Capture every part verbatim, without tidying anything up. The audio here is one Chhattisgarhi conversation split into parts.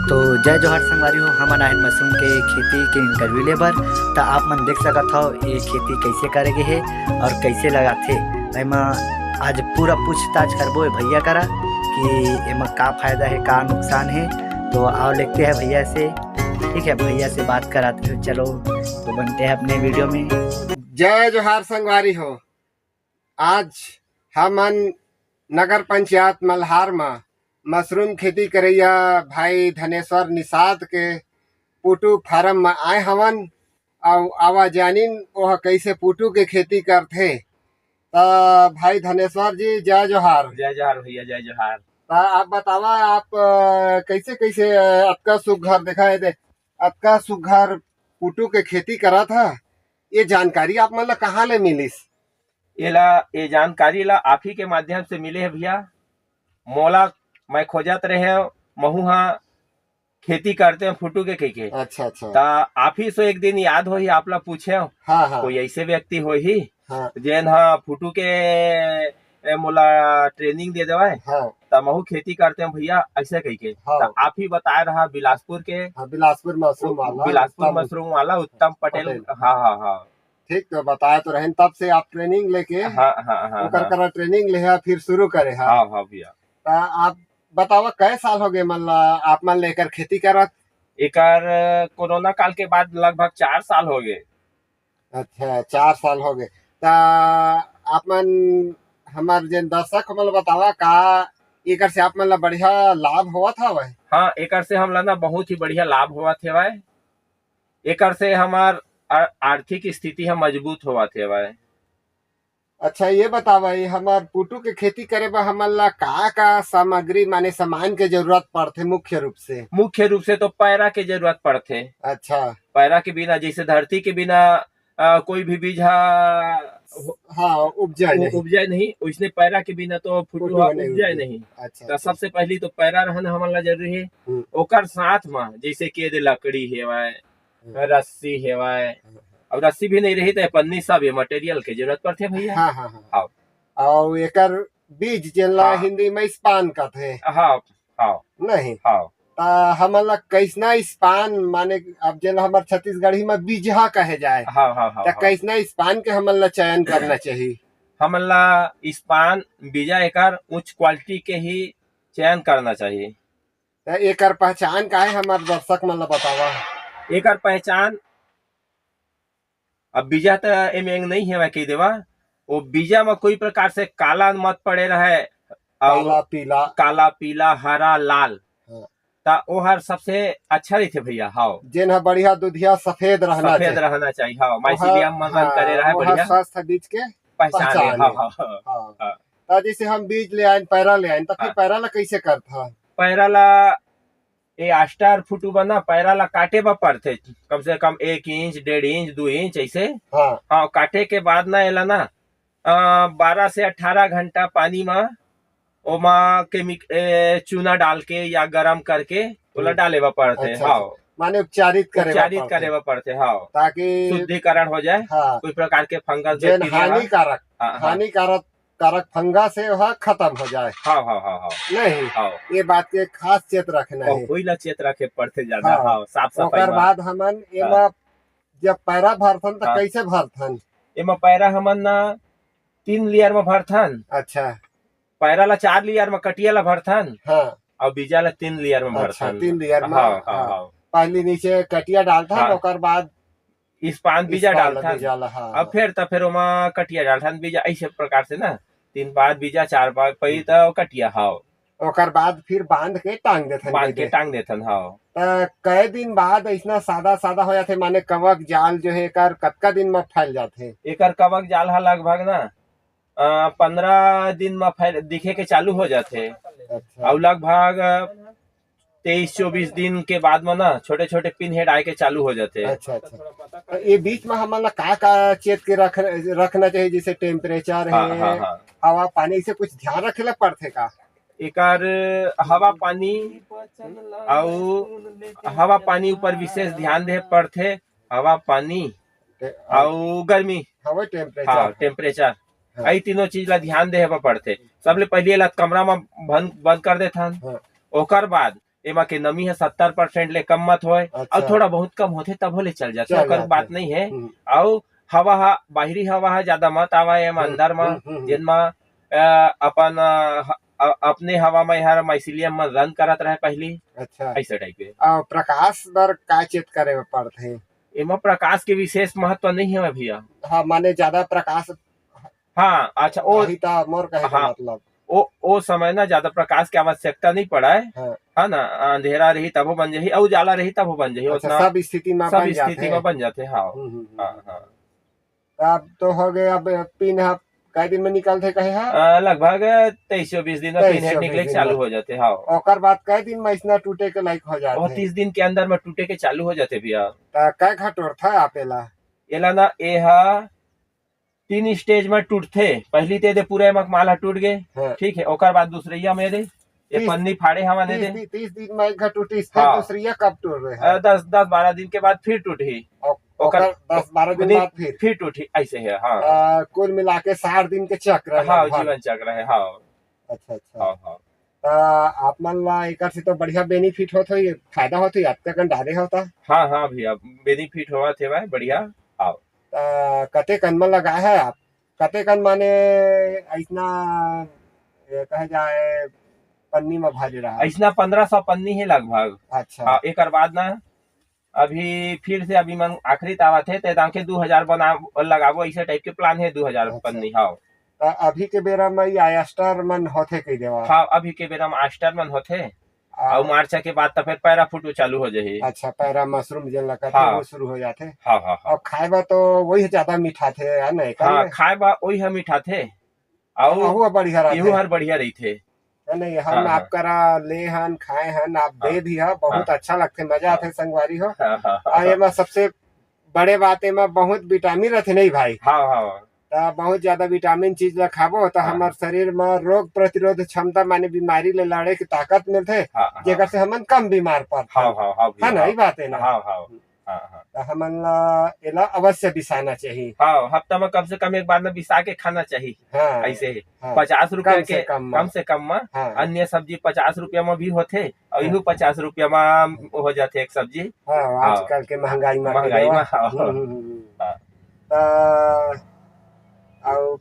तो जय जोहार संगवारी हो, हमन आए हन मशरूम के खेती के इंटरव्यू ले बर। त आप मन देख सकत हव ये खेती कइसे करे गे हे और कइसे लगाथे। एमा आज पूरा पूछताछ करबो ए भैया करा कि एमा का फायदा हे, का नुकसान हे। तो आओ लेते हैं भैया से, ठीक है, भैया से बात कराते हैं। चलो तो बनते हैं अपने वीडियो में। जय जोहार संगवारी हो, आज हमन नगर पंचायत मल्हार म मशरूम खेती करइया भाई धनेश्वर निषाद के पुटू फार्म म आए हवन। अउ आवा जानिन ओह कइसे पुटू के खेती करथे। त भाई धनेश्वर जी, जय जोहार। जय जोहार भैया, जय जोहार। त आप बतावा, आप, अ, कइसे, कइसे, अ, अतका सुघ्घर देखा हे दे, अतका सुघ्घर पुटू के खेती करत ह, ये जानकारी आप मन ला कहाँ ले मिलिस? एला, ये जानकारी ला आप ही के माध्यम से मिले हे भैया। मोला, मैं खोजत रहे महू हा खेती करते हैं फुटू के कहिके। अच्छा, अच्छा। त आप ही सो एक दिन याद होही, आप ला पूछे, हाँ, हाँ। कोई ऐसे व्यक्ति होही, हाँ। जेन हा फुटू के, ए, मोला ट्रेनिंग दे देवाय, हाँ। त महू खेती करते हैं भैया, ऐसे कहिके। हाँ। त आप ही बताए रहा बिलासपुर के, हाँ, बिलासपुर मशरूम वाला, बिलासपुर उत्तम मशरूम वाला उत्तम पटेल। पटेल। हाँ, हाँ, हाँ। ठीक, तो बताए तो रहेन, तब से आप ट्रेनिंग लेके हाँ, हाँ, हाँ, ओकर हाँ। करा ट्रेनिंग लेहा, फिर शुरू करे हा। हाँ, हाँ भैया। त आप बतावा, कै साल हो गए मन ला, आप मन लेकर खेती करत? एकर कोरोना काल के बाद लगभग चार साल हो गए। अच्छा, चार साल हो गए। त आप मन, हमार जेन दर्शक मन ला बतावा, का एकर से आप मन ला बढ़िया लाभ होवत हवय? हाँ, एकर से हमला ना बहुत ही बढ़िया लाभ होवत हवय। एकर से हमार आ-, आर्थिक स्थिति ह मजबूत होवत हवय। अच्छा, ये बतावा, ये हमर पुटू के खेती करे बर हमन ला का-का सामग्री, माने सामान के जरूरत पड़थे मुख्य रूप से? मुख्य रूप से तो पैरा के जरूरत पड़थे। अच्छा। पैरा के बिना, जैसे धरती के बिना, अ, कोई भी बीज ह हाँ, उपजाए उ-, नहीं। उपजाए नहीं, वैसने पैरा के बिना तो फुटू फुटू ह नहीं उपजाए उपजे। नहीं। अच्छा, त अच्छा। सबसे पहली तो पैरा रहना हमन ला जरूरी हे। हम्म। ओकर साथ म जैसे कि एदे लकड़ी हेवय, हम्म। रस्सी हेवय, हम्म। अब रस्सी भी नहीं रही त पन्नी, सब ये मटेरियल के जरूरत पड़थे भैया। हाँ, हाँ, हाँ। हाँ। अउ एकर बीज जेन ला हाँ। हिंदी में स्पान कथे। हाँ, हाँ। नहीं। हाँ। त हमन ला कैसना स्पान, माने अब जेन ला हमर छत्तीसगढ़ी में बीजहा कहे जाए, हाँ, हाँ, हाँ, त हाँ। कैसना स्पान के हमन ला चयन करना चाहिए? हमन ला स्पान बीजा एकर उच्च क्वालिटी के ही चयन करना चाहिए। त एकर पहचान का हे, हमर दर्शक मन ला बतावा। एकर पहचान, अब बीजा त एमे एंग नहीं हेवय कह देवा, वो बीजा म कोई प्रकार से काला मत पड़े रहे, अउ काला, पीला। काला, पीला, हरा, लाल। हाँ। त ओहर सबसे अच्छा रहिथे भैया। हाँ। जेन ह बढ़िया दुधिया सफेद रहना सफेद चाहिए। रहना चाहिए, हाँ। ओहर, माइसीलियम मन हाँ, करे रहे ओहर बढ़िया। स्वस्थ बीज के पहचान पहचान हे, हाँ, हे। हाँ, हाँ, हाँ। हाँ। त जैसे हम बीज ले आएन, पैरा ले आएन, त फिर हाँ। पैरा ला कैसे करथा? पैरा ला, ए आस्टर फुटू बर ना पैरा ला काटे बर पड़थे, कम से कम एक इंच, डेढ़ इंच, दू इंच ऐसे। हाँ। हाँ, काटे के बाद ना एला ना, अ, बारह से अठारह घंटा पानी म ओमा केमिक-, ए, चूना डाल के या गरम करके ओला हम्म। डाले बर पड़थे। अच्छा, हाँ। अच्छा। माने उपचारित करे बर उपचारित पड़थे। करे बर पड़थे, हाँ। ताकि शुद्धिकरण हो जाए, हाँ। कोई प्रकार के फंगस जेन बैक्टीरिया ह हानिकारक, हाँ, हाँ। हानिकारक कारक फंगस हे, ओहा खत्म हो जाए। हाँ, हाँ, हाँ, हाँ। नहीं, हाँ। ये बात के खास चेत रखना और हे। कोई ला चेत रखे पड़थे ज्यादा, हाँ। हाँ, साफ सफाई ओकर में। बाद हमन हाँ। एमा जब पैरा भरथन, त हाँ। कैसे भरथन? एमा पैरा हमन ना तीन लेयर में भरथन। अच्छा। पैरा ला चार लेयर में, कटिया ला भरथन। हाँ। और बीजा ला तीन लेयर में अच्छा, भरथन। तीन लेयर में, हाँ, हाँ, हाँ। हाँ। पहली नीचे कटिया डालथन, हाँ। ओकर बाद स्पान बीजा स्पान डालथन। बीजा ला, हाँ, अब हाँ। फिर त फिर ओमा कटिया डालथन बीजा, ऐसे प्रकार से ना, तीन बार बीजा, चार बार पई त कटिया, हाँ। ओकर बाद फिर बांध के टांग देथन बांध के कहिके। टांग देथन, हाँ। त कई दिन बाद ऐसना सादा सादा हो जाथे, माने कवक जाल जो हे एकर कतका दिन म फैल जाथे? एकर कवक जाल ह लगभग ना, अ, पंद्रह दिन म फैल, दिखे के चालू हो जाथे। अच्छा। अउ लगभग तेईस चौबीस दिन के बाद म ना छोटे-छोटे पिन हेड आए के चालू हो जाथे। अच्छा, अच्छा। त ये बीच म हमन ला का-का चेत के रख-, रखना चाहिए, जैसे टेम्परेचर हाँ, हे, हाँ, हाँ। हवा पानी, इसे कुछ ध्यान रखे ला पड़थे का? एकर हवा पानी अउ हवा पानी ऊपर विशेष ध्यान दे पड़थे। हवा पानी ते-, अउ गर्मी। हवा टेम्परेचर। हाँ, टेम्परेचर। हाँ। यही तीनों चीज ला ध्यान देहे बर पड़थे। सबले पहले एला कमरा म बंद, बंद कर देथन। हाँ। ओकर बाद एमा के नमी ह सत्तर परसेंट ले कम मत होय, अच्छा। अउ थोड़ा बहुत कम होथे तभो ले चल जाथे, चल ओकर जाथे। बात नहीं है। हम्म। अउ हवा ह, बाहरी हवा ह ज्यादा मत आवा एमा हम्म, अंदर मा, हम्म, हम्म, हम्म। जेन मा, अ, अपन, अ, ह-, अ-, अपने हवा मा एहर mycelium मन रन करत रहे पहली, अच्छा। ऐसे टाइप के। अउ प्रकाश बर का चेत करे बर पड़थे? एमा प्रकाश के विशेष महत्व नहीं है भैया। हाँ, माने ज्यादा प्रकाश हाँ, अच्छा, ओ, वही था मोर कहे का हाँ, मतलब। ओ, ओ समय ना ज्यादा प्रकाश के आवश्यकता नहीं पड़े, हाँ। है ना? अंधेरा रही तभो बन जाही, अउ उजाला रही तभो बन जाही, अच्छा, उतना सब स्थिति में सब बन जाथे। स्थिति में बन जाथे, हाँ। हम्म, हम्म, हम्म। हाँ, हाँ। तो अब तो हो गए, अब पिन ह कै दिन में निकलथे कहे हा? अ, लगभग तेईस चौबीस दिन में तेईस पिन हेड चौबीस निकले दिन चालू में। हो जाथे, हाँ। ओकर बाद कै दिन में इसना टूटे के लायक हो जाथे? वो तीस दिन के अंदर में टूटे के चालू हो जाथे भैया। तो कै घा टोरथा आप एला? एला ना, ए हा तीन स्टेज में टूटथे। पहली ते दे पूरा एमा माल ह टूट गे, हाँ। ठीक है, ओकर बाद दूसरैया में दे ये तीस पन्नी फाड़े हवन ए तीस दे। दिन, तीस दिन में एक घा टूटिस, फिर हाँ। दूसरैया कब टूट रहे हैं? अ, दस, दस बारह दिन के बाद फिर टूटही। ओ-, ओकर ओकर दस बारह दिन नहीं, बाद फिर? फिर टूटही, ऐसे है, हाँ। अ, कुल मिला के साठ दिन के चक्र है हाँ, लगभग। जीवन चक्र है, हाँ। अच्छा, अच्छा। हाँ, हाँ। त आप मन ला एकर से तो बढ़िया benefit होत होही, फायदा होत होही, अतका कन डाले हो त? हाँ, हाँ भैया, benefit होवत हे भाई, बढ़िया। हाँ। त कते कन म लगाए है आप? कते कन माने अइसना, ए, कहे जाए, पन्नी म भरे रहा? अइसना पन्द्रह सौ पन्नी हे लगभग। अच्छा। हाँ, एकर बाद ना अभी फिर से अभी मन आखिरी तावत हे, ते दांके दू हजार बना, लगाबो, ऐसे टाइप के plan हे, दू हजार अच्छा। पन्नी, हाँ। त अभी के बेरा म ये आयस्टर मन होथे कहि देवा? हाँ, अभी के बेरा म आयस्टर मन होथे, आ, अउ मार्च के बाद त फिर पैरा फुटू चालू हो जाही। अच्छा, पैरा मशरूम जेन ला कथे, हाँ। वो शुरू हो जाथे। हाँ, हाँ, हाँ। अउ खाए बर तो वही ज्यादा मिठाथे, है ना, एकर हाँ, में? खाए बर वही ह मिठाथे। अउ अहू ह बढ़िया रहिथे। इहू हर बढ़िया रहिथे। है नहीं, हम हाँ, आप हाँ। करा ले हन, खाए हन, आप दे हाँ। भी हा, बहुत हाँ। अच्छा लगथे, मजा हाँ। आथे संगवारी हो। हाँ, हाँ, हाँ, आ, हाँ। एमा सबसे बड़े बात, एमा बहुत विटामिन रथे नहीं भाई? हाँ, हाँ। त बहुत ज्यादा विटामिन चीज ला खाबो त हाँ। हमर शरीर म रोग प्रतिरोध क्षमता माने बीमारी ले लड़े के ताकत मिलथे, हाँ, हाँ। जेकर से हमन कम बीमार पड़थन। हाँ, हाँ, हाँ, है ना, हाँ। ई बात है ना? हाँ, हाँ। हाँ, हाँ। त हमन ला एला अवश्य बिसाना चाही। हाँ, हफ्ता म कम से कम एक बार न बिसा के खाना चाही। हाँ, ऐसे ही। हाँ। पचास रुपया कम से के, कम म। कम से कम म। हाँ। अन्य सब्जी पचास रुपया म भी होथे, अउ हाँ। इहू पचास रुपया म हो जाथे एक सब्जी। हाँ, हाँ। आजकल के महंगाई म महंगाई म, हाँ। हम्म, हम्म, हम्म। हाँ। त, अउ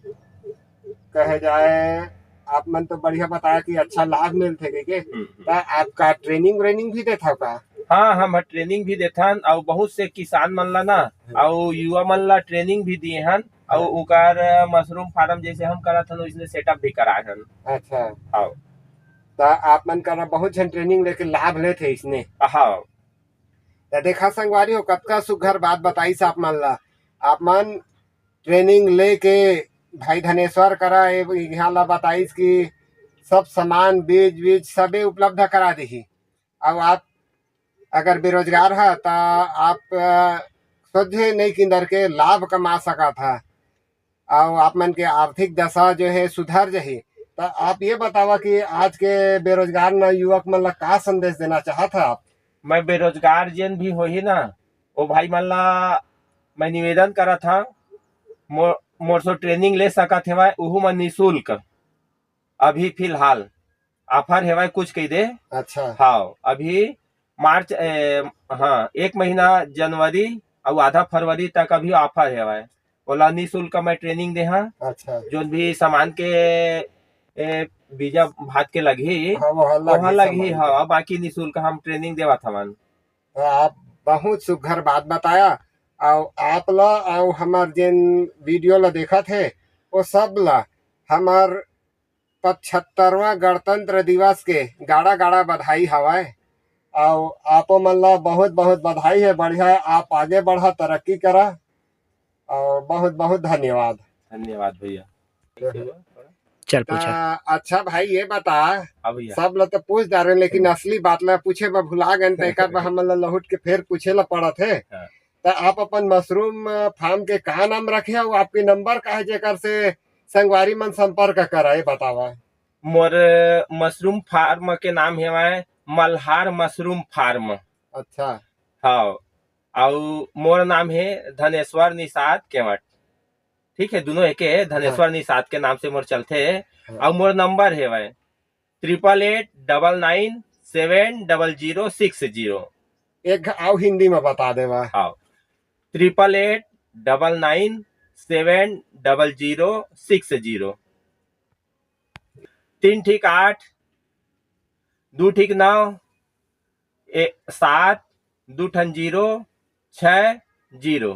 कहे जाए, आप मन तो बढ़िया बताया कि अच्छा लाभ मिलथे कहिके। हम्म, हम्म। त आपका training व्रेनिंग भी देथव का? हाँ, हम training भी देथन, अउ बहुत से किसान मन ला ना, हम्म। अउ युवा मन ला training भी दिए हन, अउ हाँ। ओकर मशरूम फार्म जैसे हम करत हन, वैसने setup भी कराए हन। अच्छा। हाँ। त आप मन करा बहुत झन training लेके लाभ लेथे इसने। हाँ। त देखा संगवारी हो, कतका सुघर बात बताइस आप मन ला। आप मन training लेके भाई धनेश्वर करा ए, इहाँ ला बताइस कि सब सामान, बीज, बीज सबे उपलब्ध करा देही। अब आप अगर बेरोजगार ह, त आप, अ, सोझे नहीं किंदर के लाभ कमा सकत ह, अउ आप मन के आर्थिक दशा जो है सुधर जाही। त आप ये बतावा कि आज के बेरोजगार नवयुवक मन ला का संदेश देना चाहत ह आप? मैं बेरोजगार जेन भी होही ना, ओ भाई मन ला मैं निवेदन करत हंव, मोर, मोर सो training ले सकत हेवय, उहू म निशुल्क। अभी फिलहाल offer हेवय कुछ कहि दे। अच्छा। हाँ, अभी मार्च, ए, हाँ, एक महीना जनवरी अउ आधा फरवरी तक अभी offer हेवय। ओला निशुल्क मैं training देहा। अच्छा। जोन भी सामान के, ए, बीजा भात के लगही, हाँ, वो हर ओहा लगही लगही, सामान के। हाँ, बाकी निशुल्क हम training देवत हवन। तो आप बहुत सुघर बात बताया, अउ आप ला अउ हमर जेन video ला देखत हे, वो सब ला हमर पचहत्तरवां गणतंत्र दिवस के गाड़ा गाड़ा बधाई हवय। अउ आपो मन ला बहुत बहुत बधाई हे, बढ़िया, आप आगे बढ़ा, तरक्की करा, अउ बहुत बहुत धन्यवाद। धन्यवाद भैया। चल पूछा। त अच्छा भाई, ये बता, हाँ भैया। सब ला तो पूछ डारेन, लेकिन हम्म। असली बात ला पूछे बर भुला गेन, त एकर बर हमन ला लहुट के फेर पूछे ला पड़त हे। हाँ। त आप अपन मशरूम फार्म के का नाम रखे हव, आपके नंबर का हे, जेकर से संगवारी मन संपर्क करा, ये बतावा। मोर मशरूम फार्म के नाम हेवय मल्हार मशरूम फार्म। अच्छा। हाँ, अउ मोर नाम हे धनेश्वर निषाद केवट। ठीक है, दोनों एके हे, धनेश्वर हाँ। निषाद के नाम से मोर चलथे। हाँ। अउ मोर नंबर हेवय triple eight double nine seven double zero six zero. एक घ-, आउ हिंदी में बता देवा। हाँ, triple eight double nine seven double zero six zero. तीन ठीक आठ, दू ठीक नौ, ए, सात, दू ठन जीरो, छः जीरो।